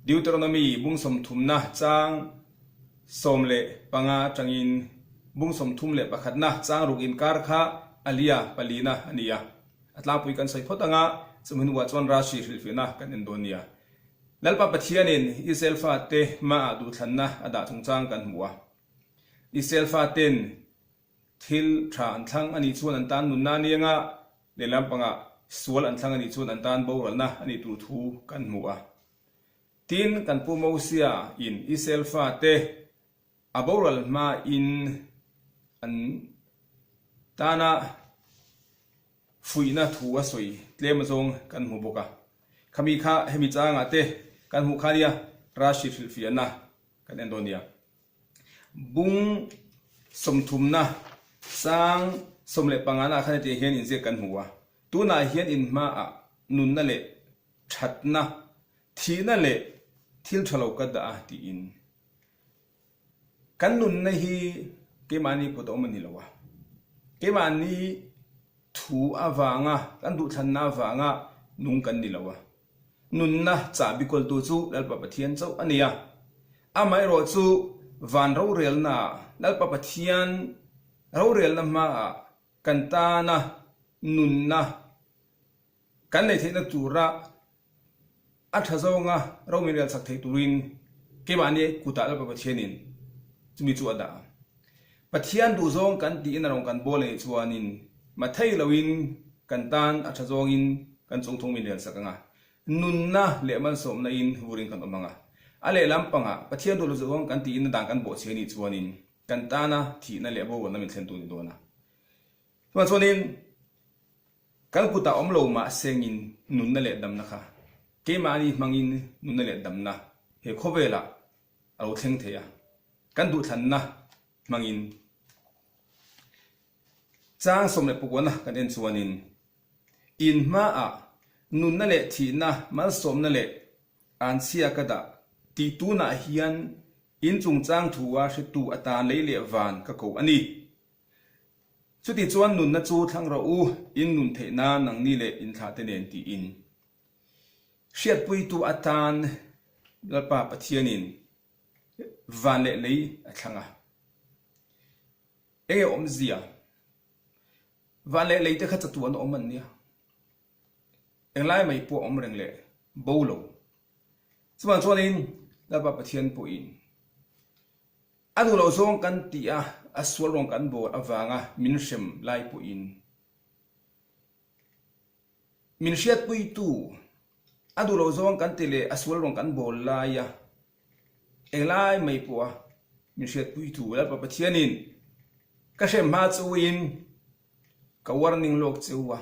Deuteronomy bung sawmthumna chang 15 atangin bung 31na chang ruk inkar kha Aliyah palina a ni a. A tlangpui kan sawi phawt anga chumi hnuah chuan Rashi hrilhfiahna kan en dawn nia. Lalpa Pathianin Israel fate hmaah duhthlanna a dah chungchang kan hmu a. Israel faten Thil tha an thlang a nih chuan an tan nunna a ni anga, lehlam pangah sual an thlang a nih chuan an tan boralna a nih tur thu kan hmu a. Tin, kan Pu Mosia in Israel fate a boral hmain an tana fuihna thu a sawi tlem azawng kan hmu bawk a. Khami kha hemi changah te kan hmuh kha nia Rashi hrilhfiahna kan en dawn nia. Bung sawmthumna sang 15 na khan hetiang hian inziak kan hmu a, tunah hian in hmaah nunna leh thatna, thihna leh thil tha lo ka dah a tiin. Kan nunna hi keimahni kut a awm a ni lo a, keimahni thu avanga kan duhthlanna avanga nung kan ni lo a. Nunna chahbi kawltu chu Lalpa Pathian chauh a ni a. Amaherawh chu van rorelnaah Lalpa Pathian rorelna hmaah kan tana nunna kan nei theihna tura a tha zawnga ro min relchak theih turin keimahni kutah Lalpa Pathianin chumi chu a dah a. Pathian duhzawng kan tiin a rawn kan bawl a nih chuanin mathei loin kan tan a tha zawngin kan chungthung min riansak ang a, nunna leh malsawmna in vurin kan awm ang a. A lehlam pangah Pathian duh zawng kan tiin a dan kan bawhchhe a nih chuanin kan tana thihna leh borualna min thlentu a ni dawn a. Chuvang chuanin kan kutah awm lo mah sengin nunna leh damna kha keimahni hmangin nunna leh damna he khawvelah a lo thleng thei a, kan duhthlanna hmangin chang 19na kan en chuanin in hmaah nunna leh thihna malsawmna leh anchhia ka dah tih tunah hian in chungchang thua hretu atan lei leh van ka ko a ni. Chuti chuan nunna chu thlang rawh u, in nun theih nan nangni leh in thlahte nen tiin. Hriatpuitu atan Lalpa Pathianin van leh lei a thlang a. Enge awmzia? Van leh lei te kha chatuan awm an nia. Englai mai pawh awm reng leh bo lo. Chuvang chuanin Lalpa Pathian pawhin a duh loh zawng kan tih a, a sual rawng kan bawl avanga min hrem lai pawhin Min hriatpuitu a duh loh zawng kan ti leh a sual rawng kan bawl lai a, englai mai pawh a min hriatpuitu Lalpa Pathianin ka hrem hma chuin ka warning lawk che u a,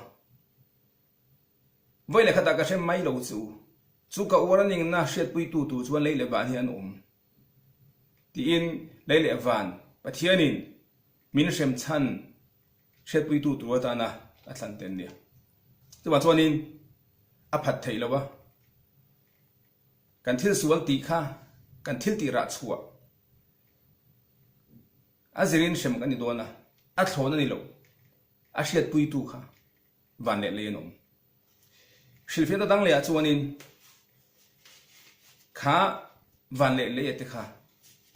vawi leh khatah ka hrem mai lo che u, chu ka warning na hriatpuitu tur chuan lei leh van hi an awm tiin lei leh van Pathianin min hrem chhan hriatpuitu tur atana a thlan te an nia. Chuvang chuanin a phat theih lo a, kan thil sual tih kha kan thil tih rah chhuah a zirin hrem kan ni dawn a, a thlawn a ni lo, a hriatpuitu kha van leh lei an awm. Hrilhfiahna dang lehah chuanin kha van leh lei a te kha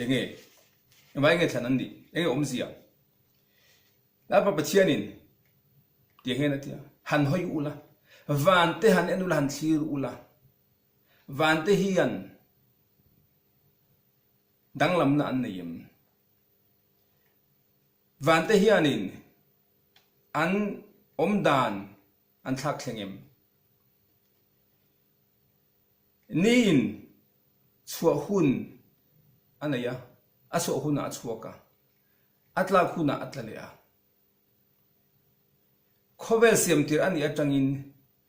enge, engvai nge thlan an nih, enge awmzia? Lalpa Pathianin tiang hian a ti a, Han hawi ula, vante han en ula, han thlir ula, vante hian danglamna an nei em? Vante hianin an awmdan an thlak thleng em? Niin chhuah hun a nei a, a chhuah hunah a chhuak a. A tlak hunah a tla leh a. Khawvel siam tir a nih atangin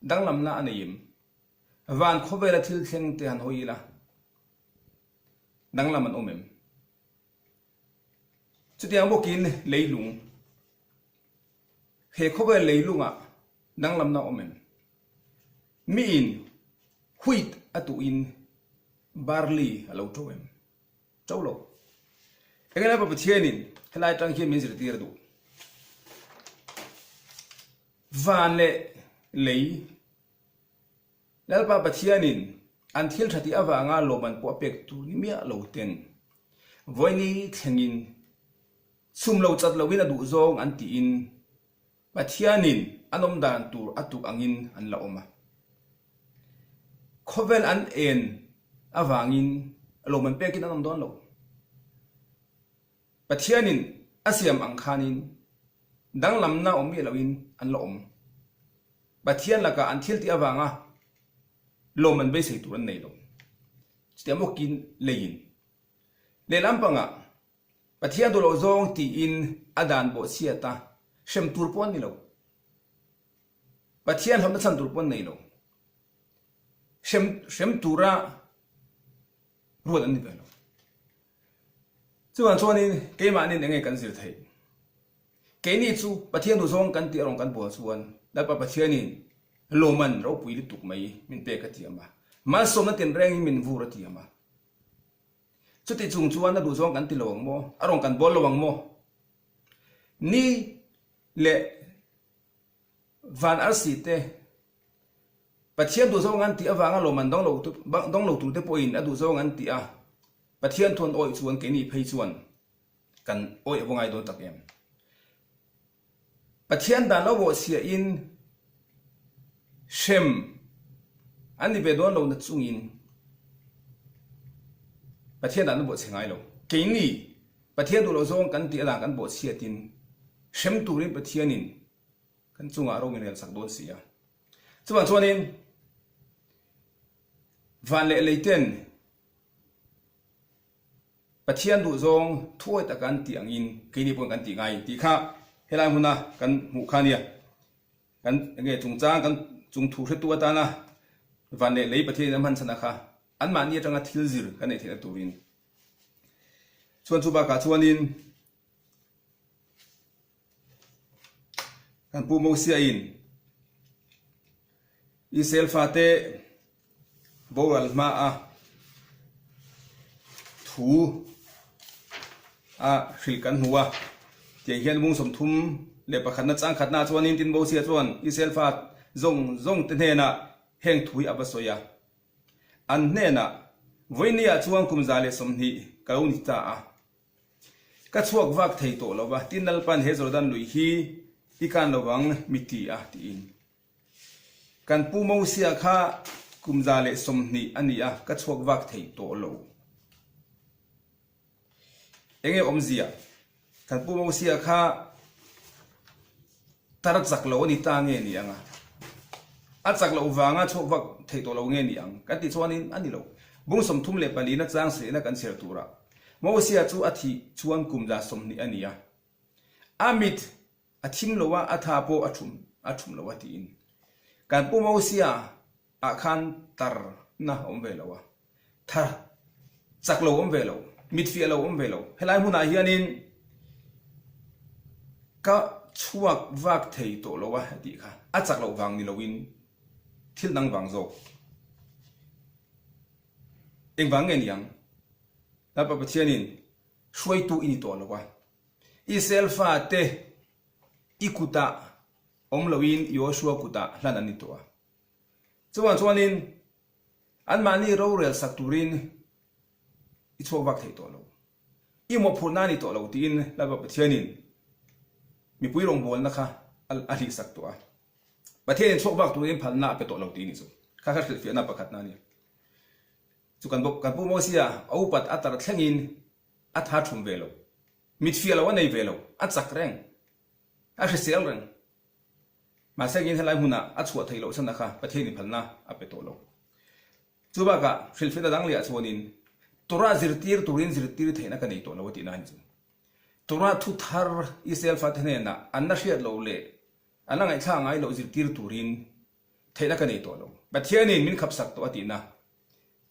danglamna a nei em? Van khawvela thil thleng te han hawi ila, danglam an awm em? Chutiang bawkin leilung, he khawvel leilungah danglamna a awm em? Miin wheat a tuhin barley a lo to em? Cho lo. Enge Lalpa Pathianin helai atang hian min zirtir a duh? Van leh lei Lalpa Pathianin. An thil tha tih avanga lawmman pawh a pek tur ni miah lo ten vawiini thlengin chhum lo chat loin a duh zawng an tiin Pathianin an awm dan tur a tuk angin an la awm a. Khawvel an en avangin lawmman pekin an awm dawn lo. Pathianin a siam ang khanin danglamna awm miah loin an la awm. Pathian lakah an thil tih avanga lawm an beisei tur an nei lo. Chutiang bawkin leiin lehlam pangah Pathian duh loh zawng tiin a dan bawhchhiat a, hrem tur pawh an ni lo. Pathian hlauhna chhan tur pawh an nei lo. Hrem hrem tura ruat an ni ve lo. Chuvang chuanin keimahnin enge kan zir theih? Keini chu Pathian duhzawng kan tih erawh kan bual chuan Lalpa Pathianin lawman ropui lutuk mai min pek a tiam a, malsawmna tinrengin min vur a tiam a. Chuti chung chuan a duhzawng kan ti lo ang maw? A rawn kan bawl lo ang maw? Ni leh van arsi te Pathian duhzawng an tih avanga lawm an dawng lo dawng lo turte pawhin a duhzawng an tih a, Pathian thu an awih chuan keini phei chuan kan awih a va ngai dawn tak em. Pathian dan lo bawhchhiahin hrem an ni ve dawn lo na chungin Pathian dan an bawhchhe ngai lo. Keini Pathian duh loh zawng kan tih a dan kan bawhchhiatin hrem turin Pathianin Kan chungah ro min relsak dawn si a. Chuvang chuanin van leh lei ten Pathian duhzawng thuawi taka an tih angin keini pawhin kan tih ngai tih kha helai hmuna kan hmuh kha nia. Kan enge chungchang kan chung thu hretu atana van leh lei Pathianin a hman chhan a kha anmahni atanga thil zir kan neih theihna turin. Chuan chu bakah chuanin Kan Pu Mosiain Israel fate boral hmaa thu a hrilh kan hmu a, tiang hian bung 31na chang khatna chuanin tin Mosia chuan Israel fa zawng zawng te hnenah heng thu hi a va sawi a. An hnenah, Vawinia chuan kum 120 ka lo ni ta a. Ka chhuak vak thei tawh lo va, tin Lalpan he Jordan lui hi i kan lo vang mi ti a, tiin. Kan pu Mosia kha kum 120 a ni a, ka chhuak vak thei tawh lo. Enge awmzia? Kan pu Mosia kha Tar chak lo a ni ta nge ni ang a? A chak loh vanga chhuak vak theih tawh lo nge ni ang? Kan tih chuanin a ni lo. Bung 34 na chang sehna kan chhiar turah Mosia chu a thih chuan kum 120 a ni a. A mit a thim lo a, a tha pawh a thum a thum lo a tiin. Kan pu Mosia ah khan tar na awm ve lo a, tha chak lo awm ve lo, mit fiah lo awm ve lo. Helai hmunah hianin ka chhuak vak thei tawh lo a tih kha a chak loh vang ni loin thil dang vang zawk. Engvang nge niang? Lalpa Pathianin hruaitu i ni tawh lo a, Israel fate i kutah awm loin Joshua kutah hlan an ni tawh a. Chuvang chuanin anmahni rorel sak turin i chhuak vak thei tawh lo. I mawhphurhna a ni tawh lo tiin Lalpa Pathianin mipui rawngbawlna kha a hlih sak tawh a. Pathianin chhuak vak turin phalna a pe tawh lo tih a ni chu. Kha kha hrilhfiahna pakhatna a ni. Chu kan kan pu Mosia a upat a tar thlengin a tha thum ve lo. Mitfiah lo a nei ve lo. A chak reng. A hrisel reng. Mahse engin helai hmunah a chhuah theih loh chhan a kha Pathian inphalna a pe tawh lo. Chu bakah hrilhfiahna dang leh ah chuanin Torah zirtir turin zirtir theihna ka nei tawh lo a tihna a ni chu. Torah thu thar Israel fate hnenah an la hriat loh leh an la ngaihthlak ngai loh zirtir turin theihna ka nei tawh lo. Pathianin min khapsak tawh a tihna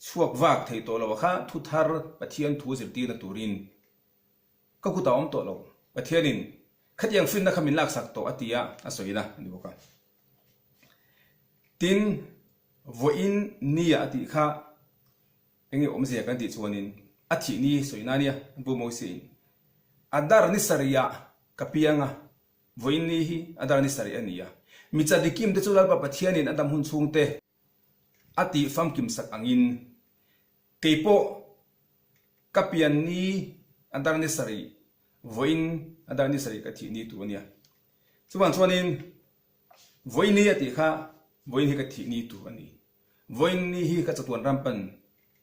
chhuak vak thei tawh lo a kha thu thar Pathian thu zirtirna turin Ka kut a awm tawh lo. Pathianin khatiang finna kha min laksak tawh a ti a, a sawina a ni bawk a. Tin, vawiin nia a tih kha eng nge awmzia kan tih chuanin a thih ni sawina a nia, an pu Mosiain a dar ni sarihah ka piang a, vawiin ni hi a dar ni sarih a ni a. Mi chadikim te chu Lalpa Pathianin a dam hun chhungte. A tih famkim sak angin kei pawh ka pian ni a dar ni sarih vawiin a dar ni sarih ka thih ni tur a nia. Chuvang chuanin vawiin ni a tih kha vawiin hi ka thih ni tur a ni. Vawiin ni hi ka chatuan ram pan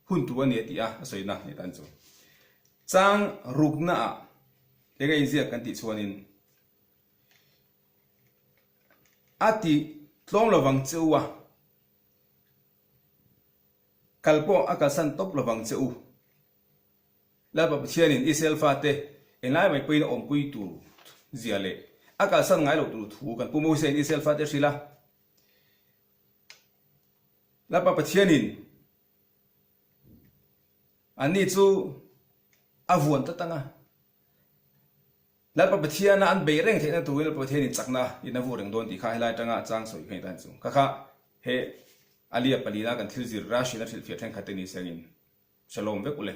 hun tur a ni a ti a, a sawina ni tan chu. Chang ruknaah eng a inziak kan tih chuanin a ti tlawm lovang che u a, kal pawh a kalsan tawp lovang che u. Lalpa Pathianin Israel fate englai mai pawhin a awmpui tur zia leh a kalsan ngai loh tur thu kan Pu Moses-in Israel fate a hrilh a. Lalpa Pathianin anni chu a vuan tlat ang a. Lalpa Pathiana an bei reng theihna turin Lalpa Pathianin chakna in a vu reng dawn tih kha helai atanga chang sawi kha ni ta chu. Kha kha he Alia palina kan thil zir Russian a hrilhfiah thenkhat te ni sengin Shalom vek u le.